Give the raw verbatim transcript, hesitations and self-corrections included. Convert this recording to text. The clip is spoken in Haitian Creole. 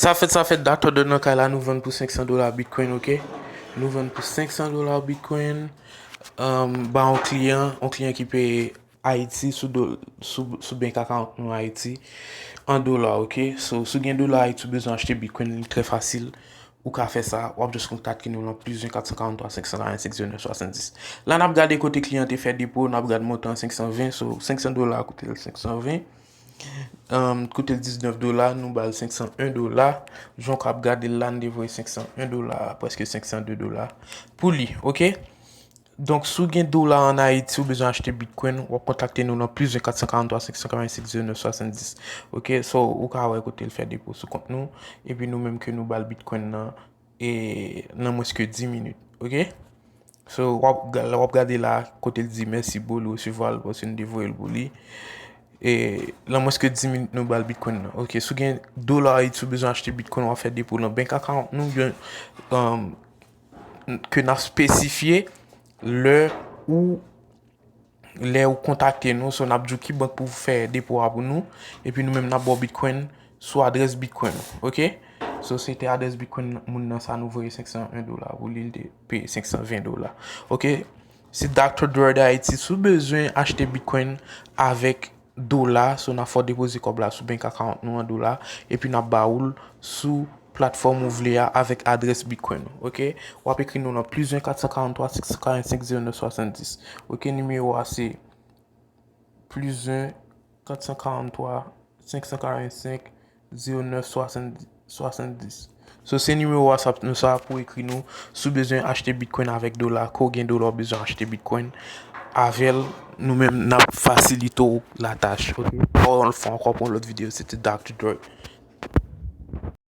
Sa fèt, sa fèt, Doctor Drug nan kay la, nou vann pou senk san dola Bitcoin, ok? Nou vann pou senk san dola Bitcoin. Um, ba yon kliyan, yon kliyan ki peye Ayiti sou, do, sou, sou bank account nou Ayiti an dola, ok? So, si w gen dola Ayiti, ou bezwen achte Bitcoin, li trè fasil. Ou ka fè sa, w ap just kontakte nou lan plis yen kat san karant twa senk san karant senk zewo nèf swasanndis. La, n ap gade kote kliyan te fè depo, n ap gade montan senk san ven, so senk san dola koute l senk san ven. Um, koute l diznèf dola, nou ba l senk san en dola. Jan w ka ap gade l la, n te voye senk san en dola, prèske senk san de dola pou li, ok? Donk, si w gen dola an Ayiti, ou bezwen achte Bitcoin, w ap kontakte nou nan plis yen kat san karant twa senk san karant senk zewo nèf swasanndis. Ok, so, ou ka wè kote l fè depo sou kont nou, epi nou menm ke nou ba l Bitcoin nan, e nan mwens ke dis minit, ok? So, w ap, w ap gade la, kote l di, "Mèsi, bro," li resevwa l, paske nou te voye l pou li. E nan mwens ke dis minit, nou ba l Bitcoin nan. Ok, si w gen dola Ayiti, ou bezwen achte Bitcoin, w ap fè depo nan bank account nou, gen, um, ke n ap espesifye lè ou, lè ou kontakte nou, so n ap di w ki bank pou fè depo a pou nou, epi nou menm n ap ba w Bitcoin sou adrès Bitcoin ou, ok? So, se te adrès Bitcoin moun nan sa nou voye senk san en dola pou li, li te peye senk san ven dola, ok? Se Doctor Drug Haiti, si w bezwen achte Bitcoin avèk dola, so n ap fè w depoze kòb la sou bank account nou an dola, epi n ap ba ou l sou platfòm ou vle a avèk adrès Bitcoin ou, ok? W ap ekri nou nan plis yen kat san karant twa senk san karant senk zewo nèf swasanndis, ok? Nimewo a se plis yen kat san karant twa senk san karant senk zewo nèf swasanndis. So, se nimewo WhatsApp nou sa pou ekri nou. Si w bezwen achte Bitcoin avèk dola, ke w gen dola, w bezwen achte Bitcoin avè l, nou menm n ap fasilite w latach, ok? Ankò yon fwa ankò pou yon lòt videyo, se te Doctor Drug.